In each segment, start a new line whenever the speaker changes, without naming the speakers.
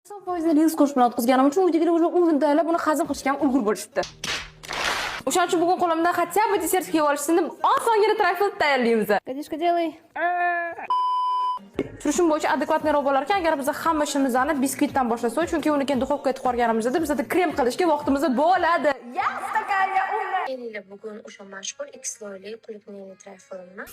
Foizli reels ko'rish bilan o'tkazganim uchun uydagilar уже o'rindalab buni hazm qilishga ham ulgur bo'lishibdi. O'shaning uchun bugun qo'limda хотя бы desert yeb olishsin deb osongina trayfl tayyorlaymiz.
Гадишка, делай.
Tushunishim bo'yicha адекватный roq bo'lar ekan, agar biz hamma ishimizni biskvitdan boshlasak, chunki uni keyin duxovkaga tiqib yuborganimizda bizada krem qilishga vaqtimiz bo'ladi. Yes, такая умная.
Kelinglar, bugun o'sha mashhur ikki слой li qulupnayli trayflimni.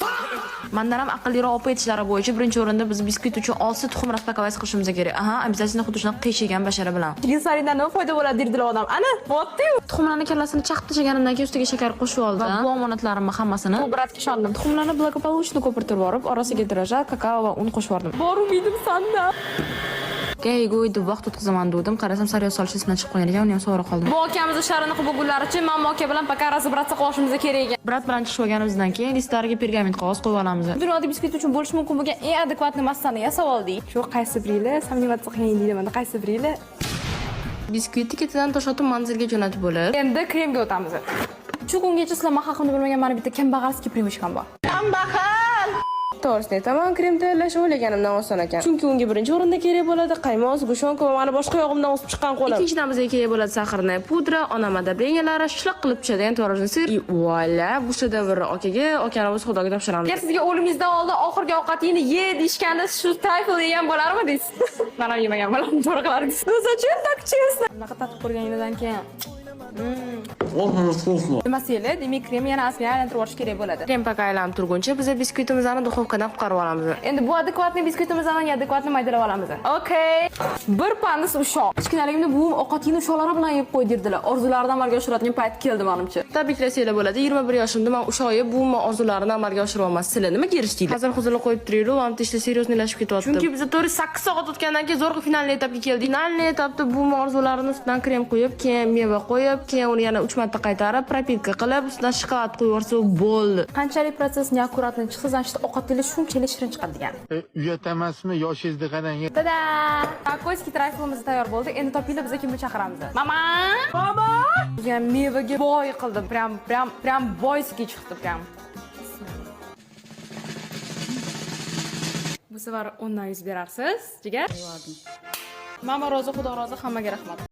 Mandan ham aqlliroq opa aytishlari bo'yicha birinchi o'rinda biz biskvit uchun olti tuxum распаковать qilishimiz kerak. Aha, обязательно xuddi shunaqa qiyshaygan bashara bilan. Glyuserindan nima foyda bo'ladi deydilar odam. Ana, bo'pti-yu. Tuxumlarni kallasini chaqib tashlaganimdan keyin ustiga shakar qo'shib oldim. Va bu omonatlarimni hammasini bu брат ga ishondim. Tuxumlarni благополучно ko'pirtirib yuborib, orasiga дрожжа, kakao va un qo'shib yubordim. Bor umidim sanda. Gay go'y deb vaqt o'tkazaman dedim. Qarasam, sariyog' solish esimdan chiqib qolgan ekan, uni ham sovura qoldim. Bu akamiz ishlarini qilib bo'lgunlaricha man aka bilan пока разобраться qilishimiz kerak ekan. Брат bilan chiqib olganimizdan keyin listlariga pergament qog'oz qo'yib olamiz. Dunyoda biskvit uchun bo'lishi mumkin bo'lgan eng адекватный massani yasab oldik.
Shu qaysi biringlar сомневаться qiling deydi mana, qaysi biringlar?
Biskvitni ketidan tosh otib manzilga jo'natib bo'lib, endi kremga o'tamiz. Shu kungacha sizlar man haqimda bilmagan mani bitta kambag'alskiy привычка m bor.
To'g'risini aytaman, krem tayyorlash o'ylaganimdan oson ekan. Chunki unga birinchi o'rinda kerak bo'ladi qaymoq, сгущёнка va mani boshqa yog'imdan o'sib chiqqan qo'lim.
Ikkinchidan bizga kerak bo'ladi сахарная pudra, onam удобрения lari, shliq qilib tushadigan творожный сыр. И вуаля, bu shedevrni okaga, okani o'zi Xudoga topshiramiz. Agar sizga o'limingizdan oldin oxirgi ovqatingni ye deyishganda, shu trayfl yegan bo'larmidingiz? Man ham yemagan bo'lardim, to'g'ri qilardingiz. Ну зачем так честно? Bunaqa tatib ko'rganingizdan keyin Nima, demak, krem yana ozgina aylantirib yuborish kerak bo'ladi.
Krem пока aylanib turguncha biz biskvitimizni duxovkadan qutqarib olamiz.
Endi bu адекватный biskvitimizni адекватный maydalab olamiz. Okey. Bir pandis ushoq. Kichkinaligimda buvim ovqatingni ushoqlari bilan yeb qo'y derdilar. Orzularini amalga oshiradigan payt keldi menimcha.
Tabriklasanglar bo'ladi. 21 yoshimda men ushoq yeb buvimni orzularini amalga oshiryapman. Sizlar nimaga erishdinglar? Hazil huzurli qo'yib turinglar, va ishlar серьёзный lashib ketyapti. Chunki biz 4-8 soat o'tgandan keyin zo'rg'a финальный этап ga keldik. Финальный этап da buvimni orzularini ustidan krem quyib, keyin meva qo'yib, keyin uni yana 3 marta qaytarib, пропитка qilib, ustidan shokolad quyib yuborsa bo'ldi.
Qanchalik protsess неаккуратный chiqsa, значит, ovqatingiz shunchalik shirin chiqadi degani.
E, uyat emasmi yoshingizni qarang?
Tada! Такойский trayflimiz tayyor bo'ldi. Endi topinglar, biz kimni chaqiramiz? Mama! Mama! Bizga mevaga boy qildi. Прям, прям, прям бойский chiqdi, прям. Bu safar 10 dan 100 berarsiz, jigar. Mama rozi, Xudo rozi, hammaga rahmat.